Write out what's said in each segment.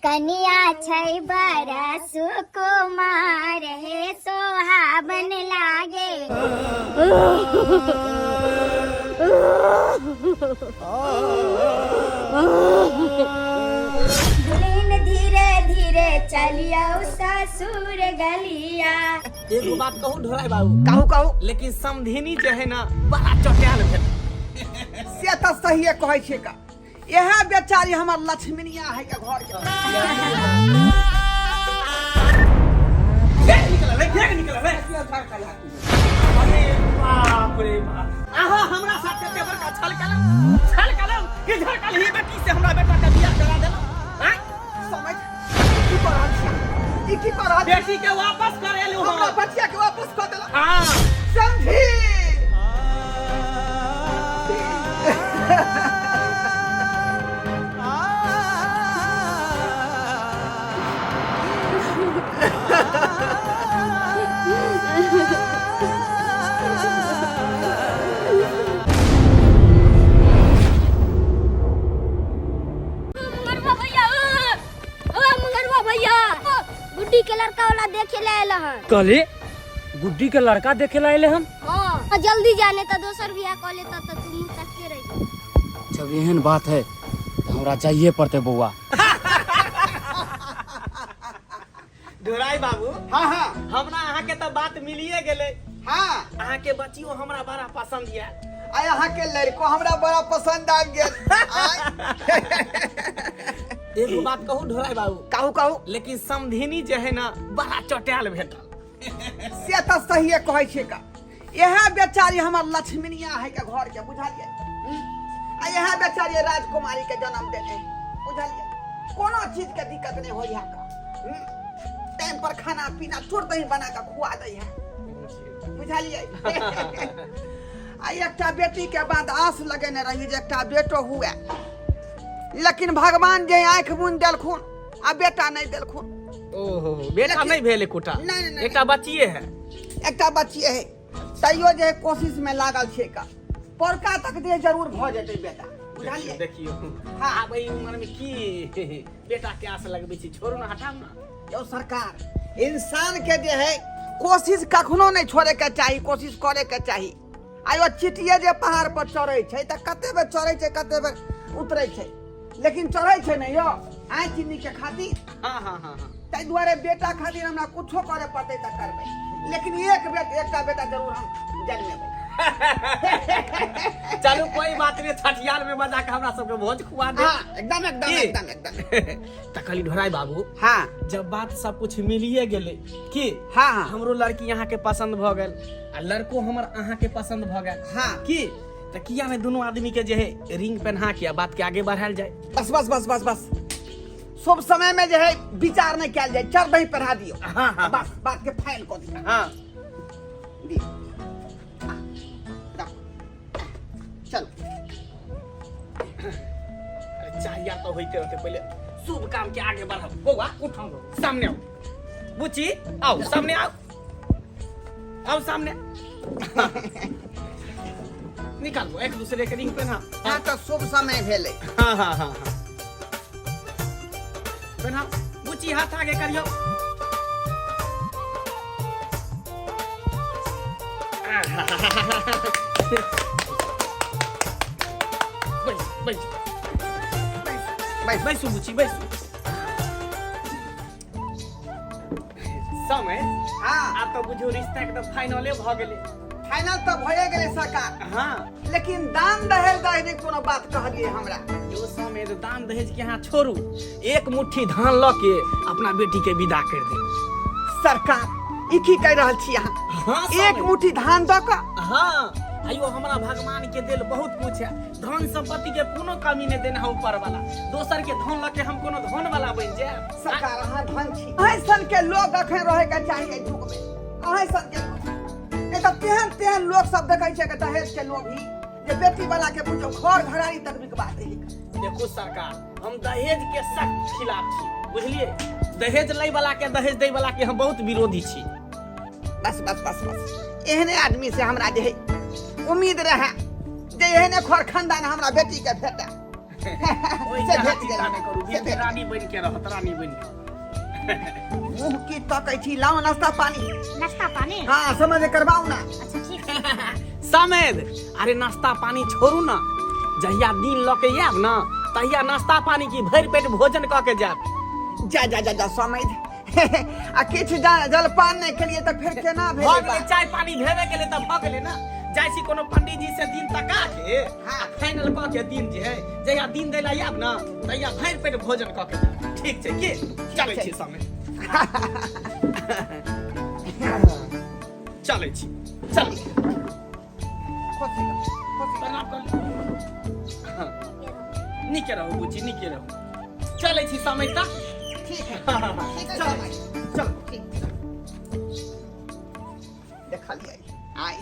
कनिया छै बड़ा सुकुमार हे सोहावन लागे। दुल्हन धीरे धीरे चलियौ ससुर गलिया। एगो बात कहू ढोराई बाबू? कहू कहू। लेकिन समधिनी जे है ना बड़ा चटैल भेल। से तऽ सहिए कहै छियै का, इएह बेचारी हमर लक्ष्मीनिया है के घर के। फेंक निकलल है, फेंक निकलल है। अरे बाप रे बाप, अहाँ हमरा साथ कते बड़का छल केलहुँ, छल केलहुँ कि झड़कल ही बेटी से हमरा बेटा के बियाह करा देलहुँ? आँय? समझ की कऽ रहल छियै, ई की कऽ रहल छियै? बेटी के वापस करेलहुँ हमरा हम। बचिया के वापस कऽ देलहुँ। हाँ। समझी। मंगरुआ भैया, ओ मंगरुआ भैया, गुड्डी के लड़का वाला देखे ले आयल हन। कहली गुड्डी के लड़का देखे ला अइले हन? हाँ, जल्दी जाने तो दोसर बियाह कर लेता तो तू मुंह तक के रही। जब एहन बात है तो हमरा जाइए पड़ते बउआ। ढोराई बाबू। हाँ हाँ। हमरा अहाँ के तो बात मिलिए गेलै। हाँ। अहाँ के बच्चियो हमरा बड़ा पसंद यऽ। आ अहाँ के लड़को हमरा बड़ा पसंद आबि गेल। आय। एगो बात कहू ढोराई बाबू? कहू कहू। लेकिन समधिनी जे है ना बड़ा चटैल भेटल। से तऽ सहिए कहै छियै का, इएह बेचारी हमर लक्ष्मीनिया है के घर के, बुझलियै? आ इएह बेचारी राजकुमारी के जन्म देने, बुझलियै? कोनो चीज के दिक्कत नहीं होई है का। टाइम पर खाना पीना चोर दही बना के खुआ दै है, बुझलियै? आ एकटा बेटी के बाद आस लगेने रही जे एकटा बेटो हुए, लेकिन भगवान जे आँखि मुनि देलखुन आ बेटा नहीं देलखुन। ओहो, बेटा नहीं भेल एकोटा? नहीं, नहीं, नहीं। एकटा बच्चिए है। एकटा बच्चिए है, तैयो जे कोशिश में लागल छै का पड़का तक जे जरूर भऽ जेतै बेटा, बुझलियै? देखियो। हाँ। आब एहि उम्र में की बेटा के आस लगबै छी, छोड़ू ना, हटाउ ना। यौ सरकार, इंसान के जे है कोशिश कखनो नहीं छोड़े के चाही, कोशिश करे के चाही। आयो चिटिये जे पहाड़ पर चढ़ै छै तऽ कते बेर चढ़ै छै, कते बेर उतरै छै, लेकिन चढ़ै छै ने यौ आइ चिन्नी के खातिर। हाँ हाँ हाँ हाँ। ताहि दुआरे बेटा खातिर हमरा कुछो करे पड़तै तऽ करबै, लेकिन एक बेट एकटा बेटा जरूर हम जन्मेबै। चलू कोई बात नहीं, छठियार में बजा के हमरा सबके भोज खुआ दे। हाँ, एकदम एकदम। की? एकदम एकदम। तऽ कहली ढोराई बाबू। हाँ। जब बात सब कुछ मिलिए गेलै की, हाँ, हाँ। हमरो लड़की यहाँ के पसंद भऽ गेल आ लड़को हमर अहाँ के पसंद भऽ गेल। हाँ। की तऽ किया ने दुनू आदमी के जे है रिंग पहना के आ बात के आगे बढ़ायल जाए। बस बस बस बस बस, शुभ समय में जे है विचार नहीं कयल जाए, चल दही पढ़ा दियो। हाँ, हाँ। बस बात के फाइल कऽ दियो। हाँ। दियो। हाँ, रखो। चलो। अरे चाहिए तो होते होते पहले शुभ काम के आगे बढ़ाओ। बौआ उठाओ, सामने आओ, बुची आओ सामने आओ, आओ सामने निकालो एक दूसरे के रिंग पहना। हाँ तो शुभ समय भेलै। हाँ हाँ हाँ हाँ पहना बुची, हाथ आगे करियो। बैस बैस। बैस। बैसू बुची बैसू। समय। हाँ। आब तऽ बुझू रिश्ता एकदम फाइनले भऽ गेलै। फाइनल तऽ भए गेलै सरकार। हाँ। लेकिन दान दहेज दहेज कोनो बात कहलियै हमरा। यो समय तऽ दान दहेज के अहाँ छोड़ू, एक मुट्ठी धान लऽ के अपना बेटी के विदा कर दे। सरकार ई की कहि रहल छी अहाँ? हाँ, एक समय। मुट्ठी धान दऽ कऽ? हाँ, आइयो हमरा भगवान के देल बहुत कुछ है, धन संपत्ति के कोनो कमी नहीं देना है ऊपर वाला। दोसर के धन लऽ के हम कोनो धन वाला बनि जायब? सरकार अहाँ धन छी, अहीं सन के लोग अखन रहे के चाही एहि युग में, अहीं सन के लोग। नहीं तऽ तेहन तेहन लोग सब देखै छै कि दहेज के लोभी जे बेटी वाला के बुझो घर घरारी तक बिकवा दै है। देखो सरकार, हम दहेज के सख्त खिलाफ छी, बुझलिए? दहेज लै वाला के दहेज दै वाला के हम बहुत विरोधी छी। बस बस बस बस, एहने आदमी से हमरा जे है उम्मीद रहे जे एहने खर खानदान हमरा बेटी के भेटे। ओहि से के भेट गेल चिंता नहि करू से बेटी भेट रानी बनि के रहत, रानी बनि के। मुँह की तकै छी, लाउ नाश्ता पानी। नाश्ता पानी? हाँ, समझ करबाउ ना। अच्छा ठीक छै। समेद, अरे नाश्ता पानी छोड़ू ना, जहिया दिन लऽ के आयब ना तहिया नाश्ता पानी की भरि पेट भोजन कऽ के जायब। जा जा जा जा समेद, आ किछु जलपान नहि केलियै तऽ फेर केना भऽ भेलै? गेलै, चाय पानी भेबे केलै तऽ भऽ गेलै ना। जाइ छी कोनो पंडीजी से दिन तका के आ फाइनल कऽ के दिन जे है, जहिया दिन दै लए आयब ना तहिया भरि पेट भोजन कऽ के जायब। ठीक छै की? चलै छी समय, चलै छी, चलू। खुशी रहू, खुशी रहू। प्रणाम कर लियौ। नीके रहू बुच्ची, नीके रहू। चलै छी समय तक। ठीक है, ठीक है। चलै समय छी, चलू। ठीक। देखलियै आइ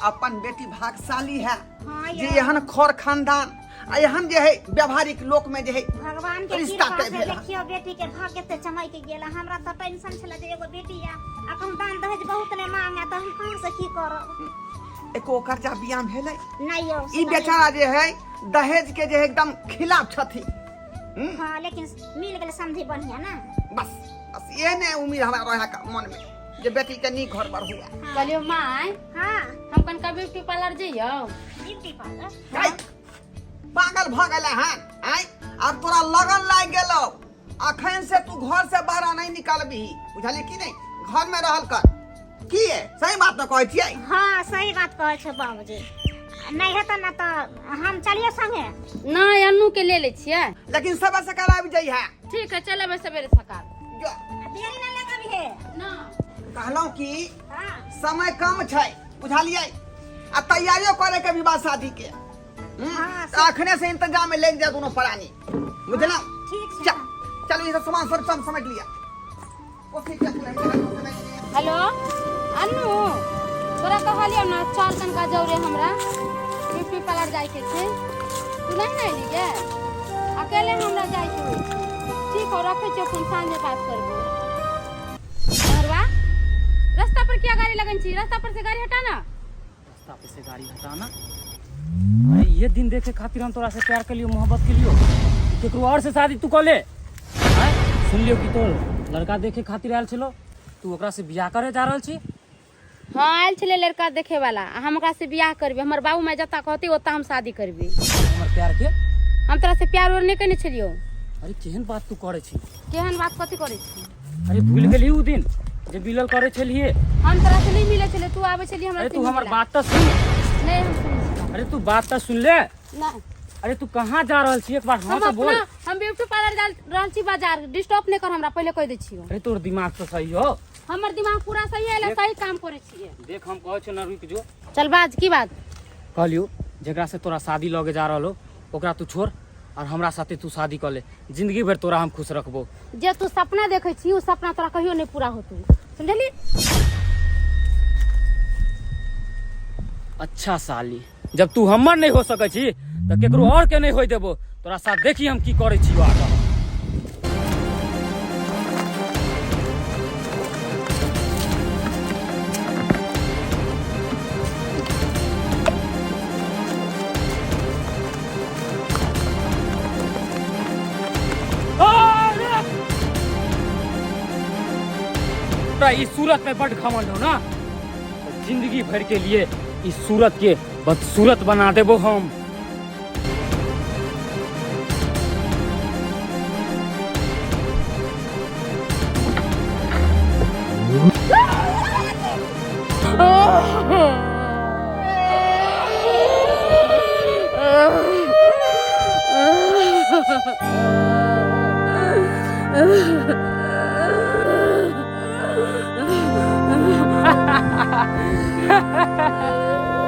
अपन बेटी भागशाली है हाँ जे यौ। एहन खर खानदान आ एहन जे है व्यवहारिक लोक में जे है भगवान के रिश्ता कृपा तय से भेल हन। देखियो बेटी के भाग्य ते चमक गेल। हमरा तऽ टेंशन छलै जे एगो बेटी या अखन दान दहेज बहुत ने मांगे, तऽ हम कहाँ से की करब? एको कर्जा बियाह भेलै? नहीं यौ। ई बेचारा जे है दहेज के जे है एकदम खिलाफ छथिन। हाँ, लेकिन मिल गेल समझी बढ़िया ना। बस बस, ये ने उम्मीद हमरा रहे का मन में जे बेटी के नीक घर पर हुआ। कहलियौ माय। हाँ। हम कनका ब्यूटी पार्लर जइयौ। Beauty parlour? गाय, पागल भ गेलै हन? आँय, आब तोरा लगन लागि गेलौ, अखन से तू घर से बाहर नहीं निकलबही, बुझलियै कि नहीं? घर में रहल कर। की ये सही बात न कहै छियै? हाँ, सही बात कहै छौ बाबूजी। नहीं हेतौ ना तऽ हम चलिए संगे। नहि, अन्नू के ले लै छियै। लेकिन सबे सकाल आबि जइहे। ठीक है, चलेबै सवेरे सकाल। जो। देरी ना लगबी है। ना। कहलहुँ कि हाँ। समय कम छै, बुझलियै? आ तैयारियो करे के विवाह शादी के। हाँ, तऽ अखने से इंतजाम में लागि जाय दोनों प्राणी, बुझलहुँ? ठीक छै। चल चलू, ई सब सामान सब सब समेट लिअ। कोसी के पूरा समेट लिअ। हेलो अन्नू, तोरा कहलियौ ना चल तनका जौरे हमरा ब्यूटी पार्लर जाइके छै, तू नहीं ने अयली गे? अकेले हमरा जाइके होइ छै। ठीक हो, रखै छियौ फोन, साँझमे बात करबो। घरवा रास्ता पर क्या गाड़ी लगन छी? रास्ता पर से गाड़ी हटा ना। रास्ता पे से गाड़ी हटाना? अरे ये दिन देखे खातिर हम तोरा से प्यार के लियो, मोहब्बत के लियो, केकरो और से शादी तू कऽ ले। आँय, सुन लियो कि तोर लड़का देखे खातिर आयल छलो, तू ओकरा से बियाह करे जा रहल छी? हाँ, आयल छलै लड़का देखे वाला, आ हम ओकरा से बियाह करबै। हमर बाबू माय जता कहती ओता हम शादी करबै। हमर प्यार के? हम तोरा से प्यार उर नहि केने छलियौ। अरे केहन बात तू करे छी? केहन बात कथी करै छी? अरे भूल गेली उ दिन जे मिलल करे छलिए? हम तोरा से नहीं मिले छले, तू आबै छली हमरा अरे से तू हमर मिलेला। बात तऽ सुन। नहीं, हम सुनै छी। अरे तू बात तऽ सुन ले। नहीं। अरे तू कहाँ जा रहल छी? एक बार हाँ हम तऽ बोल। अपना हम ब्यूटी पार्लर जा रहल छी बाजार, डिस्टर्ब नहीं कर हमरा, पहले कह दै छियौ। अरे तोर दिमाग तऽ सही हो? हमर दिमाग पूरा सही है, सही काम करै छियै। देख, हम कहै छियौ ना, रुकि जो। चल बाज, की बात? कहलियौ जेकरा से तोरा शादी लगे जा रहल हो ओकरा तू छोड़ और हमरा साथे तू शादी कर ले, जिंदगी भर तोरा हम खुश रखबो। जे तू सपना देखै छी उ सपना तोरा कहियो नहीं पूरा होतौ, समझली? अच्छा साली, जब तू हमर नहीं हो सकै छी तऽ केकरो और के नहीं होय देबो। तोरा साथ देखी हम की करै छी आगा। तोरा इस सूरत में बड घमंड हो ना, तो जिंदगी भर के लिए इस सूरत के बदसूरत बना देबो हम।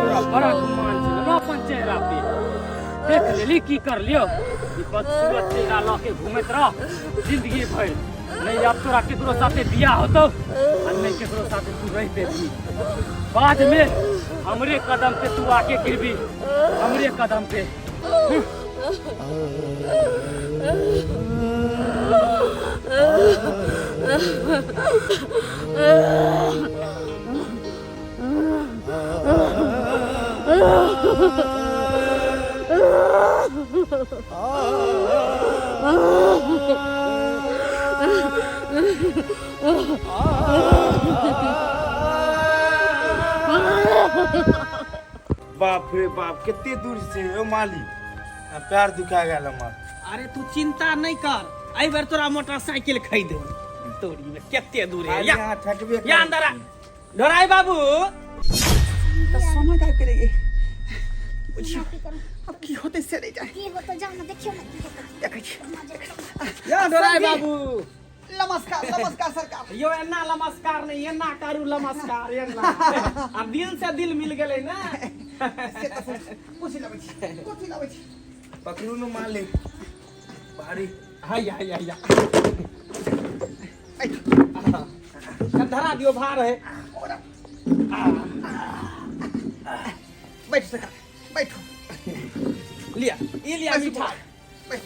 तोरा बड़ा गुमान छलो ना अपन चेहरा पे, देख लेली की कर लियो। ई बदसूरत चेहरा लऽ के घूमैत रह जिंदगी भरि। नहीं अब तोरा केकरो साथे बियाह होतो आ नहीं केकरो साथे तू रह पेबी। बाद में हमरे कदम पे तू आके गिरबी, हमरे कदम पे। बाप रे बाप, कते दूर से ओ मालिक, आ पैर दुखा गेल हमर। अरे तू चिंता नहीं कर, एहि बेर तोरा मोटरसाइकिल खरीद देबो। तोरी में कते दूर है या यहाँ ठकबे या अंदर आ। ढोराई बाबू तऽ समय आबि गेलै ये। बुझियौ अब की होतै से नहि जाय। की होतै, जाउ ने, देखियौ ने की होतै। देखै छी। या ढोराई बाबू। नमस्कार, नमस्कार सरकार। यो एना नमस्कार नहीं, एना करू नमस्कार, एना। आ दिल से दिल मिल गेलै ना। से तऽ कुर्सी लबै छी, कुर्सी लबै छी। पकड़ू न मालिक, भारी। हैया हैया हैया, धरा दियो, भार है। बैठू सरकार, बैठू। लिया, ई लिया मिठाई,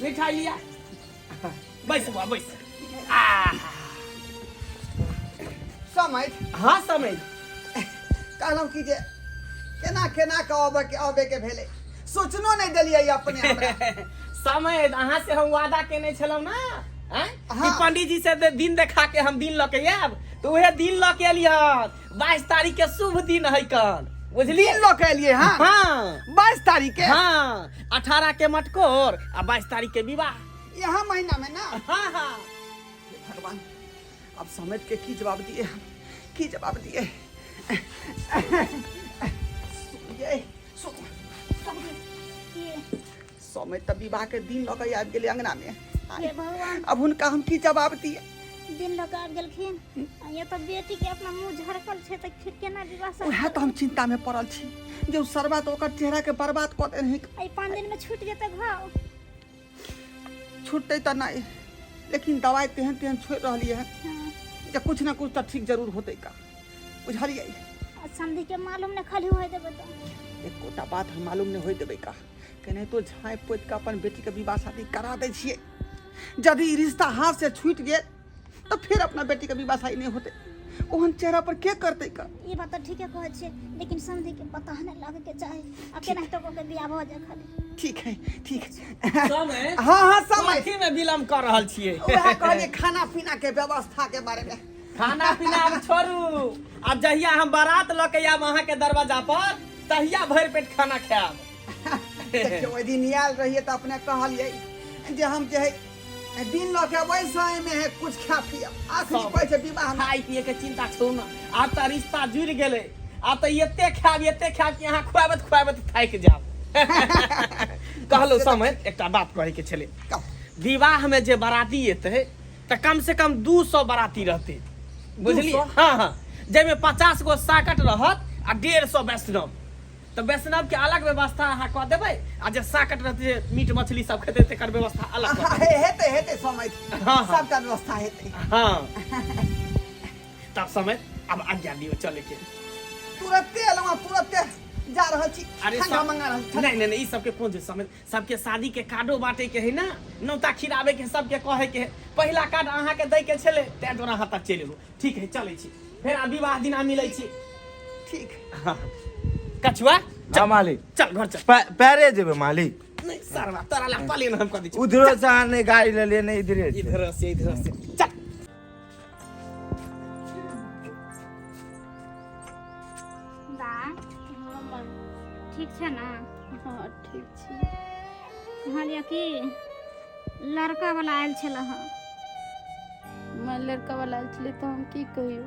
मिठाई लिया। बैस बुआ, बैस। समय। हाँ समय। कहलहुँ कि जे केना केना के अबै के अबै के भेलै, सोचनो नहि देलियै अपने हमरा। समय, अहाँ से हम वादा केने छलहुँ ना, आँय? कि हाँ। पंडीजी से दिन देखा के हम दिन लऽ के आयब, तऽ उहे दिन लऽ के एलियै। 22 तारीख के शुभ दिन है कल, बुझलियै? दिन लऽ के एलियै? हाँ। हाँ। 22 तारीख के? हाँ, 18 के मटकोर आ 22 तारीख के विवाह। यहाँ महीना में ना? हाँ हाँ। हे भगवान, अब समझ के की जवाब दिए हम, की जवाब दिए? ये सुन, की? समय तऽ विवाह के दिन लऽ के आबि गेलै अंगना में। हे भगवान, अब हुनका हम की जवाब दिए? दिन लऽ कऽ आबि गेलखिन आ ये तऽ बेटी के अपना मुँह झरकल छै, तऽ फिर केना विवाह सब? उएह तऽ हम चिंता में पड़ल छी जे ओ सरबा तऽ ओकर चेहरा के बर्बाद कऽ देने। एहि 5 दिन में छूटि जेतै घाव? छूटतै तऽ नहि, लेकिन दवाइ तेहन तेहन छोड़ि रहलियै हँ जे कुछ ने कुछ तऽ ठीक जरूर होतै का, बुझलियै? आ समधी के मालूम नहि खाली होय देबै तऽ। एकोटा बात हम मालूम नहि होइ देबै का। केनाहितो झाँपि पोति कऽ अपन बेटीके विवाह शादी करा दै छियै। यदि ई रिश्ता हाथ से छूटि गेल तऽ फेर अपना बेटीके विवाह शादी नहि होतै। ओहन चेहरा पर के करतै का? ई बात तऽ ठीके कहै छियै, लेकिन समधी के पता नहि लागे के चाही आ केनाहितो कऽ के बियाह भऽ जाय खाली। ठीक है, ठीक है। समय। हाँ हाँ, समय। कथी में विलम्ब कऽ रहल छियै? वएह कहलियै खाना पीना के व्यवस्था के बारे में। खाना पीना आब छोड़ू, आब जहिया हम बारात लऽ के आयब अहाँके दरवाजा पर, तहिया भरि पेट खाना खायब। देखियौ, ओहि दिन आयल रहियै तऽ अपने कहलियै जे हम जे है दिन लऽ के अबै समय में है कुछ खा पियब। आखिरी सब। कहै छै विवाह में खाय पिए के चिंता छोड़ू ना, आब तऽ रिश्ता जुड़ि गेलै, आब तऽ एते खायब, एते खायब कि अहाँ खुआबैत खुआबैत थाकि जायब। कहलहुँ समय, एकटा बात कहै के छलै। कहू। विवाह में जे बाराती एतै तऽ कम से कम 200 बाराती रहतै, बुझलियै? 200? हाँ हाँ, जाहिमे 50 गो साकट रहत आ 150 वैष्णव। तऽ वैष्णव के अलग व्यवस्था अहाँ कऽ देबै आ जे साकट रहतै, जे मीट मछली सब खेतै, तकर व्यवस्था अलग कऽ देबै। हेतै, हेतै समय। हाँ, हाँ। सबटा व्यवस्था हेतै। हाँ, तब समय आब आज्ञा दियौ चले के। तुरते एलहुँ आ तुरते जा रहल छी। अरे ठंडा सब मंगा रहल छी। नहीं नहीं नहीं, ई सबके कोन छै समय? सबके शादी के कार्डो बांटे के है ना, नौता खिलाबे के है, सबके कहे के है। पहिला कार्ड अहाँ के दै के छलै, तै दुआरे अहाँ तक चलि एलहुँ। ठीक है, चलै छी फेर, आ विवाह दिना मिलै छी। ठीक। हाँ। कछुआ। हाँ मालिक। चल घर चल। पैरे जेबै मालिक? नहीं सरवा, तोरा ला पलेन हम कऽ दै छी। उधरो से अहाँ नहि गाड़ी लेलियै, नहि इधरे से। इधर से, इधर से चल। बा, ठीक छै ने? हाँ, ठीक छी। कहलियै कि लड़का वाला आयल छलै हँ। मैं लड़का वाला आयल छलै तऽ हम की कहियौ?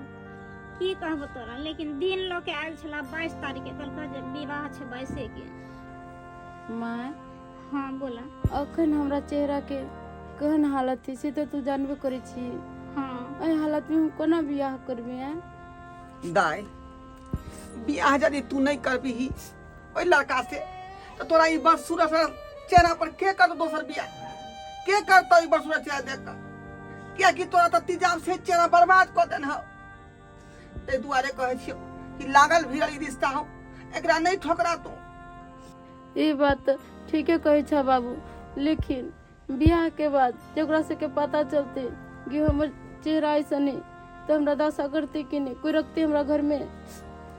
की कहबो तोरा, लेकिन दिन लऽ के आयल छलै 22 तारीख के, कहलकै जे विवाह छै 22 के। माय। हाँ, बोला। अखन हमरा चेहरा के केहन हालत है से तऽ तू जानबे करै छी। हाँ। एहि हालत में हम कोना बियाह करबै, आँय? दाइ, बियाह यदि तू नहि करबिही ओहि लड़का से तऽ तोरा ई बदसूरत चेहरा पर के करतौ दोसर बियाह? के करतौ ई बदसूरत चेहरा देख कऽ? कियाकि तोरा तऽ तिजाब से चेहरा बर्बाद कऽ देने हौ। ताहि दुआरे कहै छियौ कि लागल भिड़ल ई रिश्ता हौ, एकरा नहि ठोकरा तू। ई बात तऽ ठीके कहै छह बाबू, लेकिन बियाह के बाद जकरा सबके पता चलते कि हमर चेहरा ऐसन है तऽ हमरा दशा करते कि नहि? कोई रखते हमरा घर में?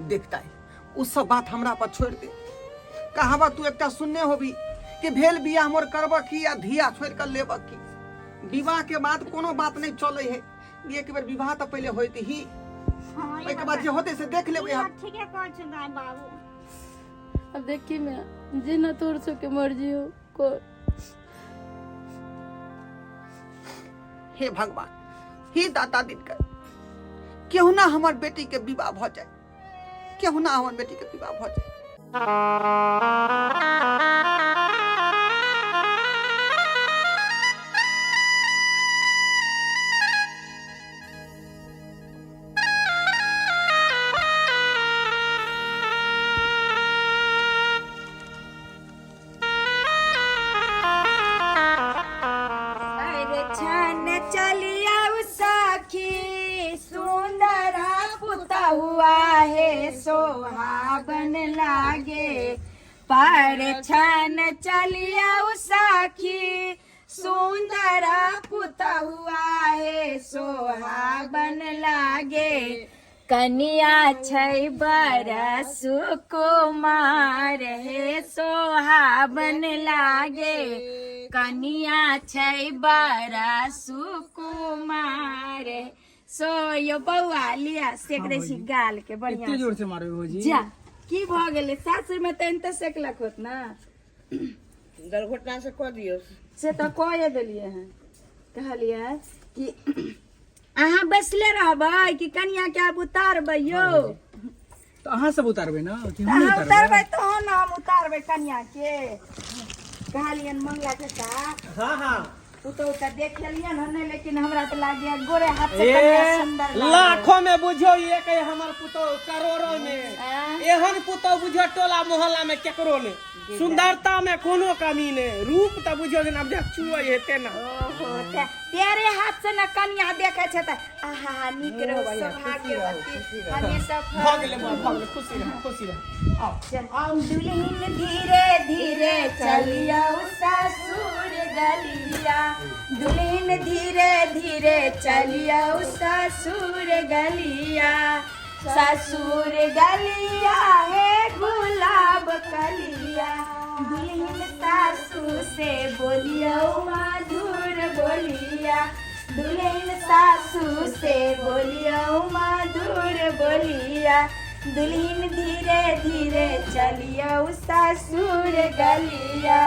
देखता है, उ सब बात हमरा पर छोड़ दे। कहावत तू एकटा सुनने होबी कि भेल बियाह मोर करब की आ धिया छोड़ि कऽ लेब की। विवाह के बाद कोनो बात नहीं चले है, एक बेर विवाह तऽ पहिले होइत ही, हाँ, ई ओहिके बाद जे होतै से देख लेबै ई हम। बात ठीके कहै छै दाइ बाबू। अब देखी मैं जेना तोर सबके मर्जी हो को। हे भगवान, हे दाता दिनकर, केहू ना हमर बेटी के विवाह भऽ जाए, केहू ना हमर बेटी के विवाह भऽ जाए। अरे छन चलिया सखी सुंदर पुतहुआ हे सोहाबन लागे, पर छन चलिया सखी सुंदर पुतहुआ हे सोहाबन लागे, कनिया छै बड़ सुकुमार हे सोहाबन लागे, कनिया छै बड़ सुकुमार। सो यो बौआ लिया सेक दै छी गाल के बढ़िया एते जोर से मारबै भौजी? जा की भऽ गेलै, सासुर में तऽ एनते सेकलक होत ना। दरघोटना से कऽ दियौ। से तऽ कए देलियै हँ। कहलियै कि अहाँ बैसले रहबै कि कनिया के आब उतारबै यौ? तऽ अहाँ सब उतारबै ने कि हम अहाँ उतारबै? उतारबै तहन ने हम उतारबै कनिया के। कहलियनि मंगला चाचा, हाँ हाँ, पुतहु तऽ देखेलियनि हन नहि, लेकिन हमरा तऽ लागैया गोरे हाथ से कनिया सुन्दर लागै। लाखों में बुझियौ एक है हमर पुतोह, करोड़ों में एहन पुतोह बुझियौ टोला मोहल्ला में केकरो ने। सुंदरता में कोनो कमी नहीं, रूप तऽ बुझियौ जेना बुझियौ चुअै है तेना। ओहो, ते प्यारे हाथ से न कनिया देखै छै तऽ आहा नीक रहो, सौभाग्यवती हमेशा। भऽ गेलै माँ, भऽ गेलै, खुशी रह, खुशी रह। आउ। दुल्हन धीरे धीरे चलियौ ससुर गलिया, दुल्हन धीरे धीरे चलियौ ससुर गलिया, ससुर गलिया हे गुलाब कलिया, दुल्हन सासू से बोलियौ मधुर बोलिया, दुल्हन सासू से बोलियौ मधुर बोलिया, दुल्हन धीरे धीरे चलियौ ससुर गलिया,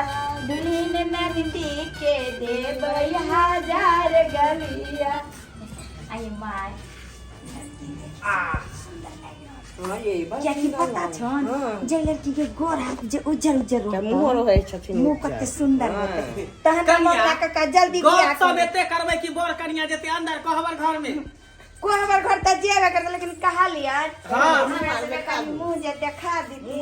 दुल्हन ननदी के देबै हजार गलिया। आई माय, कियाकि पता छन जे लड़की के गोर हाथ जे उज्जर उज्जर रहतौ, मुँह रहै छथिन, मुँह कते सुंदर होतै, तहन कनिया, मंगला काका जल्दी बियाह गप सब करू। एते करबै कि बर कनिया जेतै अंदर कहबर घर में? कोहबर घर तऽ जेबे करतै, लेकिन कहलियै हाँ। हमरा सबके कनि मुँह जे देखा दीदी।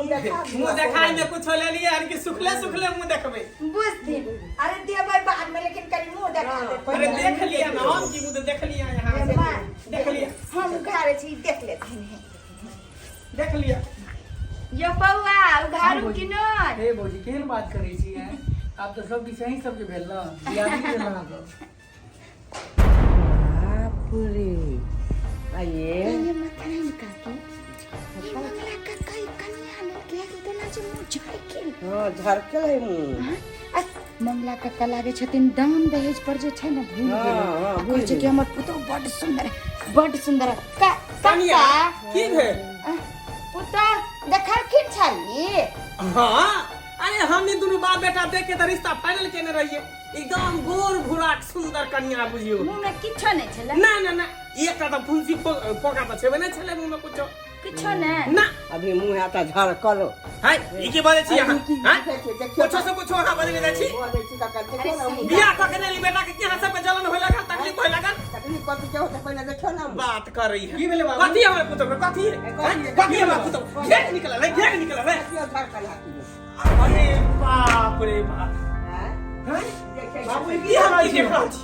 मुंह देखाय में कुछो लेलियै हन कि सुखले सुखले मुंह देखबै? बुझथिन, अरे देबै बाद में, लेकिन कनि मुँह देखा देबै। अरे देख लिया ना हम की मुंह देख लिया, यहाँ से देख लिया। हम उघारे छी, देख लेथिन हे। देख लिया। यो बौआ, उघारू कि नहि? हे भौजी, केहन बात करै छी हैं? आब तऽ सब किछु अहीं सबके भेल ने, बियाह नहि भेल अहाँके। बाप रे, आइए। ये मथाइन काकी, ई मंगला काका ई कनिया लेलकै कि तेना जे मुँह झड़केल? हाँ, झरकल है मुँह। आ मंगला काका लागे छथिन दान दहेज पर जे छै ने भूल हाँ, गेलै। हाँ, आ भूल कहै छै कि गेलै। हमर पुतोह बड्ड सुंदर है, बड्ड सुंदर है। कनिया, काका की भेल? पुतोह देखलखिन छली? हाँ, अरे हम ही दुनू बाप बेटा देख के तऽ रिश्ता फाइनल केने रहिए। एकदम गोर भूराक सुंदर कनिया बुझियो। मुँह में किछो नहि छलै? ना ना ना, एकटा तऽ फुंसी फोका तऽ छेबे नहि छलै मुँह में कुछो। किछो नहि? ना। अभी मुँह है तऽ झरकल। हाय, ई की बजै छी अहाँ? की हाँ? देखै छी, देखियौ। कुछो से कुछो अहाँ बजने जाइ छी। बजै छी काका, देखियौ ने मुँह। बियाह कऽ के नहि बेटा के अहाँ सबके जलन होय लागल, तकलीफ होय लागल? तकलीफ कथी के होतै, पहिने देखियौ ने मुँह। बात करै है। की भेलै बाबू? कथी हमर पुतोह के कथी? हैं? कथी हमर पुतोह? घेक निकलल है, घेक निकलल है। देखियौ झरकल है की। अरे बाप रे बाप। हैं? हैं? देखै बाबू, छी। ई हम की देख रहल छी?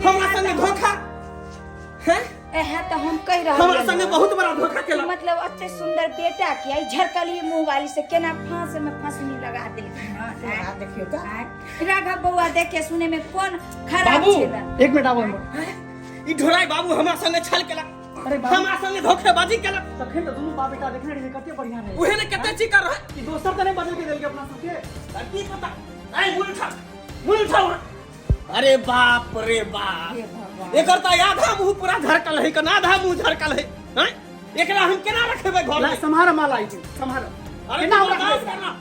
हमरा संगे धोखा हैं? एहे तऽ हम कहि रहल हमरा संगे बहुत बड़ा धोखा केलक। मतलब एते सुंदर बेटा के आई झरकली मुंह वाली से केना फांस में फांसनी लगा देलखिन हन? आ देखियौ तऽ। आँय? राघव बौआ, देखे सुने में कोन खराब बाबू। छेला? एक मिनट आबो हम। ई ढोराई बाबू हमरा संगे छल केलक। अरे बाबू। हमरा संगे धोखेबाजी केलक। तखन तऽ दुनू बाप बेटा देखने रहियै कते बढ़िया रहै। उहे ने कते चिकर रहे। ई दोसर तऽ नहि बदल के देलकै अपना सबके? आ की पता। ऐ मुंह उठा, मुंह उठाओ। अरे बाप रे बाप, एकर त आधा मुंह पूरा झरकल है, कना आधा मुंह झरकल है। हैं, एकरा हम केना रखबै घर में? सम्हार माला ई सम्हार। अरे केना तू रखबै? बर्दाश्त करना,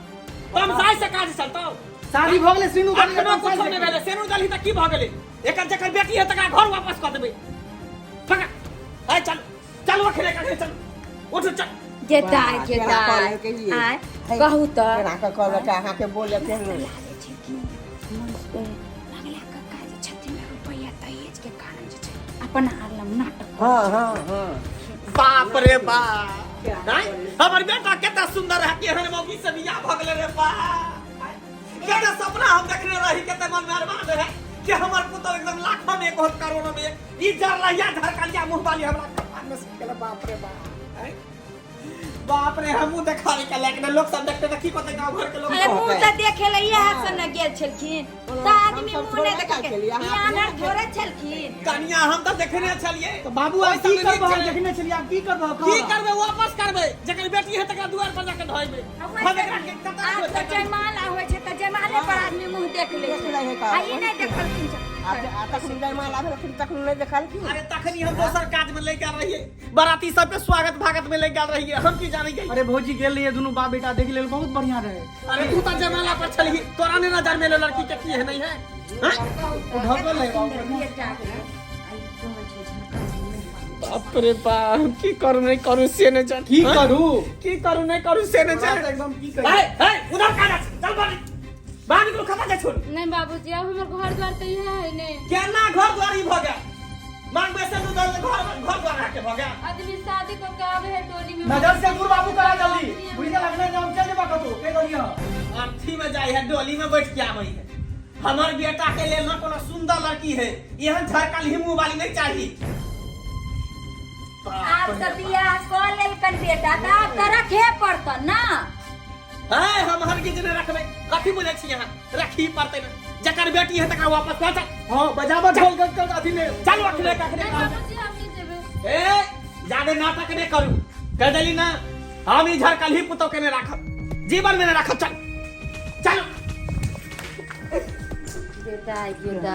तमसाइ से काज चलतौ? शादी भऽ गेलै, सिनू दली। अखनो कुछो नहि भेलै। सेनु दलही तऽ की भऽ गेलै? एकर जकर बेटी है तकरा घर वापस कऽ देबै। पकड़, आइ चल, चल अखने कखने चल, उठ चल। गेताय केना गेताय कहलकै ये? आय कहू तऽ। केना कऽ कहलक अहाँके बोले केहन? लागै छै कि मंगला कक्का जे छथिन ने, रुपैआ दहेज के कारण जे छै अपना आर लग नाटक। हाँ हाँ हाँ। बाप रे बाप, आँय? हमर बेटा कते सुंदर है, केहन मौगी से बियाह भऽ गेलै रे बाप। कते सपना हम देखने रही, कते मन में अरमान रहे कि हमर पुतोह एकदम लाखों में एक होत, करोड़ों में एक। ई जरलहिया झरकलिया मुंह वाली हमरा कपार में से गेलै। बाप रे बाप, आँय? बाप रे, हमहूँ देखाबै के लायक नहि। लोक सब देखते तऽ की कहतै गाँव घर के लोग? अरे मुँह तऽ देखे ले इएह सब ने गेल छलखिन तऽ आदमी मुँह नहि देखलकै, ई आन्हर थोड़े छलखिन। कनिया, हम तऽ देखने छलियै। तऽ बाबू, आब की ओहि समय करबह? नीक छलै। देखने छलियै, आब की करबह? की करबै? वापस करबै। जकर बेटी है तकरा दुआर पर जाके धोइबै। हम एकरा के कतऽ आब रखबै? तऽ जयमाला होइ छै तऽ जयमाले पर आदमी मुँह देख लै देख लै छै है का। आ ई नहि देखलखिन। आ तखन जयमाला भेलखिन, तखन नहि देखलखिन। अरे तखनी हम दोसर काज में ले गेल रहियै, बाराती सबके स्वागत भागत में ले गेल रहियै, हम की जानै गेलियै। अरे भौजी, गेल रहियै दुनू बाप बेटा देख लेल, बहुत बढ़िया रहे। अरे तू तऽ जयमाला पर छलही, तोरा नहि नजर में एलो लड़की के की है नहीं है, हैं? ओ ढकल है बाबू। बेटा के आ ई कहै छै झरकल। बाप रे बाप, की करू नहीं करू से नहीं जान। की करू? की करू नहीं करू से नहीं जान। एकदम की करू? ए ए, उधर का जा, चल बाहर, बाहर निकलो, खता जा छोड़। नहीं बाबूजी, अब हमर घर द्वार तऽ इएह है ने। केना घर द्वार ई भऽ गेल? मांगबे से दू दल घर घर द्वार आके भऽ गेल। आदमी शादी कऽ के आबे है टोली में। नजर से दूर बाबू करा जल्दी, बुझि गेल? अखने हम चल जेबा कतौ, कहि देलियै। अर्थी में जाय है, डोली में बैठ के आबै है। हमर बेटा के लेल ना कोनो सुंदर लड़की है, एहन झरकल ही मुंह वाली नहीं चाही। आब तऽ बियाह कऽ लेलकन बेटा तऽ आब तऽ रखे पड़तन ना। है, हम हरगिज नहीं रखबै। कथी बोलै छी अहाँ? रखी पड़तै ना, जकर बेटी है तकरा वापस कऽ चल। हाँ, बजाबा ढोल कर कर अथी में। चल अखने कखने। नहीं बाबूजी, हम नहीं जेबै। ए, जादे नाटक नहीं करू, कह देली ना, हम ई झरकल ही पुतोह के नहीं राखब, जीवन में नहीं राखब। चल चल। बेटा बेटा,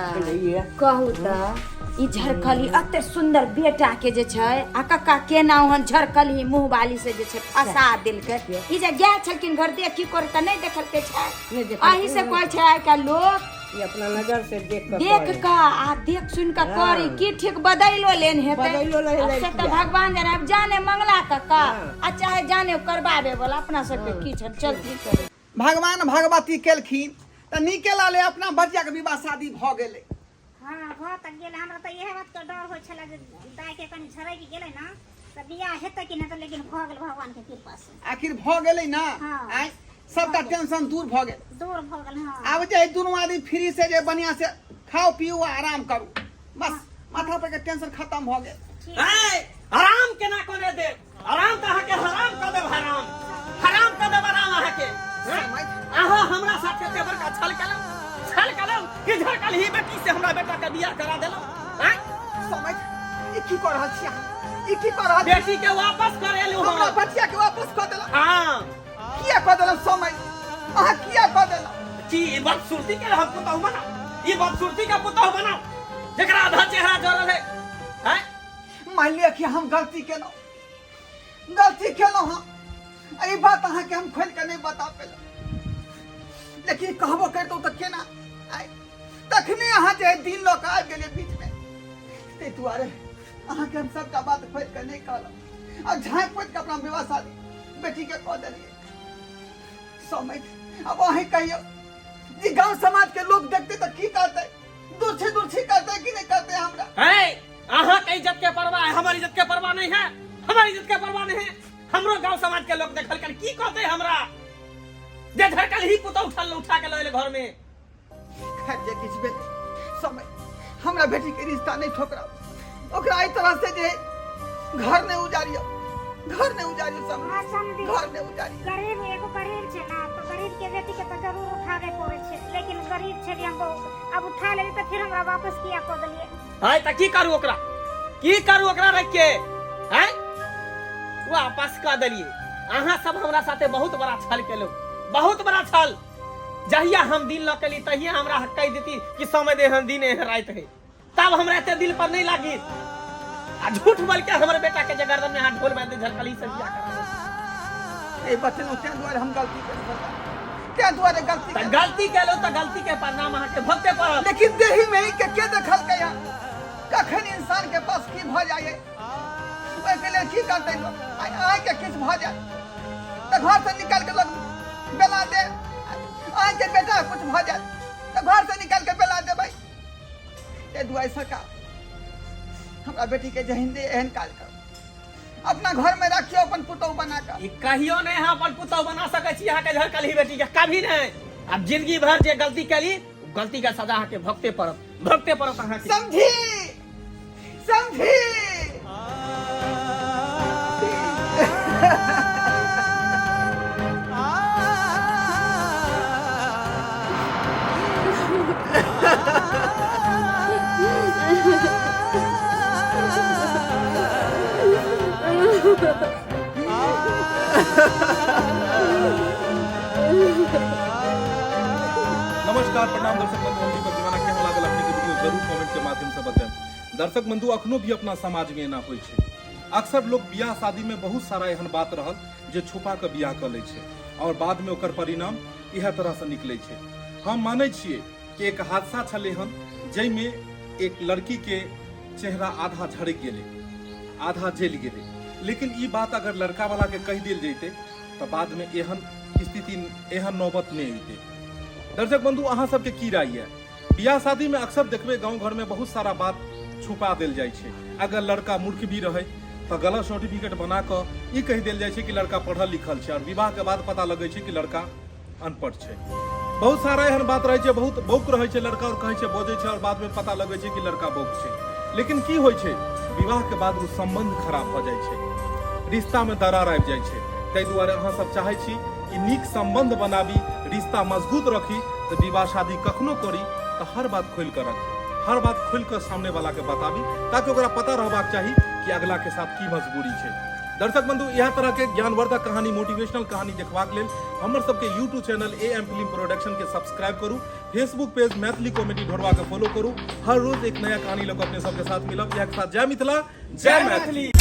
कहू तऽ ई झरकली एते सुंदर बेटा के जे छै आ कक्का केना ओहन झरकली मुँह वाली से जे छै फंसा देलकै? ई जे गेल छलखिन घर देखी कर तऽ नहि देखलकै छै। नहि देखलकै। अही से कहै छै आइ काल्हि लोक ई अपना नजर से देख कऽ देख करे। कऽ आ देख सुन कऽ करी की ठीक बदैलो लेन हेतै। बदैलो लेन आब से तऽ लड़किया। भगवान जाने, आब जाने मंगला कक्का हाँ। आ चाहे जाने करबाबे वाला, अपना सबके की छै, चलती करै। भगवान भगवती केलखिन तऽ नीके लाले अपना बचियाके विवाह शादी भऽ गेलै। हँ, भऽ तऽ गेल। हमरा तऽ इएह बातके डर होइ छलै जे दाइके कनि झरकि गेलै ने तऽ बियाह हेतै कि नहि, तऽ लेकिन भऽ गेल भगवानके कृपासँ। आखिर भऽ गेलै ने। हाँ। आँय, सबटा टेंशन दूर भऽ गेल। दूर भऽ गेल, हँ। आब जे है दुनू आदमी फ्री से जे बढ़िया से खाओ पियो आ आराम करू, बस माथा पर के टेंशन खत्म भऽ गेल। ऐ, आराम केना कोने देब? आराम तऽ अहाँके हराम कऽ देब, हराम हराम कऽ देब आराम अहाँके। हैं? अहाँ हमरा साथ कते बड़का छल केलहुँ, छल केलहुँ कि झरकल ही बेटी से हमरा बेटा के बियाह करा देलहुँ, हैं? समझ, ई की कऽ रहल छी अहाँ? ई की कऽ रहल छी? बेटी के वापस करेलहुँ हमरा हम। बचिया के वापस कऽ देलहुँ? हाँ। किया कऽ देलहुँ समय? अहाँ किया कऽ देलहुँ? की ई बदसूरती के हम पुतहु बनाउ? ई बदसूरती के पुतहु बनाउ जेकरा आधा चेहरा जरल है, हैं? मान लिअ कि हम गलती केलहुँ, गलती केलहुँ हम। एहि बात अहाँके हम खोलि कऽ नहि बता पेलहुँ, लेकिन कहबो करितहुँ तऽ केना? आइ तखने अहाँ जे दिन लऽ कऽ आबि गेलियै बीचमे, ताहि दुआरे अहाँके हम सबटा बात खोलि कऽ नहि कहलहुँ आ झाँपि पोति कऽ अपना विवाह शादी बेटीके कऽ देलियै। समय अब अहीं कहियौ जे गाँव समाज के लोग देखते तऽ की कहतै? दुर्छी दुर्छी करतै कि नहि करतै हमरा? है, अहाँ के इज्जत के परवाह है, हमर इज्जत के परवाह नहीं है। हमर इज्जत के परवाह नहीं है। हमरो गांव समाज के लोग देखल की कहते हमरा जे झरकल ही पुतौ उठल उठा के लऽ एलै घर में। खैर, जे किछु भेल समय, हमरा बेटी के रिश्ता नहीं ठोकराउ, ओकरा एहि तरह से जे घर नहीं उजारियो, घर नहीं उजारियो सब। हाँ, समझी। घर नहीं उजारियो। गरीब एगो गरीब छै ना, तऽ गरीब के बेटी के तऽ जरूर उठाबे पड़ै छै, लेकिन गरीब छलियै हम बहुत, आब उठा लेली तऽ फिर हमरा वापस किया कऽ देलियै? है तऽ की करू ओकरा, की करू ओकरा रख के? हैं, वापस कऽ देलियै। अहाँ सब हमरा साथे बहुत बड़ा छल केलहुँ, बहुत बड़ा छल। जहिया हम दिन लऽ के ली तहिया हमरा कहि देती कि समय दे हम दिन एहन राति है, तब हमरा एते दिल पर नहीं लागी। आ झूठ बोल के हमर बेटा के जे गर्दन में हाथ ढोल बांध दे झलकली से बियाह करा दे। ए बचनो तें दुआरे हम गलती केलहुँ सरकार, तें दुआरे गलती तऽ गलती केलहुँ तऽ गलती के परिणाम अहाँके भोगते पड़त। लेकिन देही में के के देखलकै हँ, कखन इंसान के पास की भऽ जाइए, ओहिके लेल की करतै लोक? आइ अहाँके किछु भऽ जाय तऽ घरसँ निकालि कऽ लोक बेला दे, अहाँके बेटा किछु भऽ जाय तऽ घरसँ निकालि कऽ बेला देबै। ताहि दुआरे सरकार हमरा बेटीके जहिन्दे एहन काज करू, अपना घरमे राखियौ अपन पुतहु बना कऽ। ई कहियो नहि अहाँ अपन पुतहु बना सकै छी अहाँके झरकलही बेटीके, कभी नहि। आब जिंदगी भर जे गलती केली गलती के सजा अहाँके भोगते पड़त, भोगते पड़त अहाँके। समझी समझी। नमस्कार, प्रणाम दर्शक बंधु, हम दीपक दीवाना। केहन लागल अपने के वीडियो जरूर कमेंट के माध्यम से बताएं। दर्शक बंधु, अखनो भी अपना समाज में एना होइ छै। अक्सर लोग बियाह शादी में बहुत सारा एहन बात रहल जे छुपा के बियाह कऽ लै छै और बाद में ओकर परिणाम इएह तरह से निकलै छै। हम मानै छियै कि एक हादसा छलै हन जाहिमे एक लड़की के चेहरा आधा झड़कि गेलै, आधा जलि गेलै, लेकिन ई बात अगर लड़का वाला के कहि देल जैतै तऽ बाद में एहन स्थिति, एहन नौबत नहि अयतै। दर्शक बंधु, अहाँ सबके की राय यऽ? बियाह शादी में अक्सर देखबै गांव घर में बहुत सारा बात छुपा देल जाइ छै। अगर लड़का मूर्ख भी रहै तऽ गलत सर्टिफिकेट बना कऽ ई कहि देल जाइ छै कि लड़का पढ़ल लिखल छै, और विवाह के बाद पता लगै छै कि लड़का अनपढ़ छै। बहुत सारा एहन बात रहै छै, बहुत बौक रहै छै लड़का और कहै छै बजै छै, और बाद में पता लगै छै कि लड़का बौक छै। लेकिन की होइ छै, विवाह के बाद ओ संबंध खराब भऽ जाइ छै, रिश्ता में दरार आबि जाइ छै। ताहि दुआरे अहाँ सब चाहै छी कि नीक संबंध बनाबी, रिश्ता मजबूत रखी, तऽ विवाह शादी कखनो करी तऽ हर बात खोलि कऽ रखी, हर बात खोलि कऽ सामने वाला के बताबी, ताकि ओकरा पता रहबाक चाही कि अगला के साथ की मजबूरी छै। दर्शक बंधु, इएह तरह के ज्ञानवर्धक कहानी, मोटिवेशनल कहानी देखबाक लेल हमर सबके YouTube channel A M film production के सब्सक्राइब करू, फेसबुक पेज मैथिली कॉमेडी ढोरवा के फॉलो करू। हर रोज एक नया कहानी लऽ कऽ अपने सबके साथ मिलब। इएह के साथ जय मिथिला, जय मैथिली।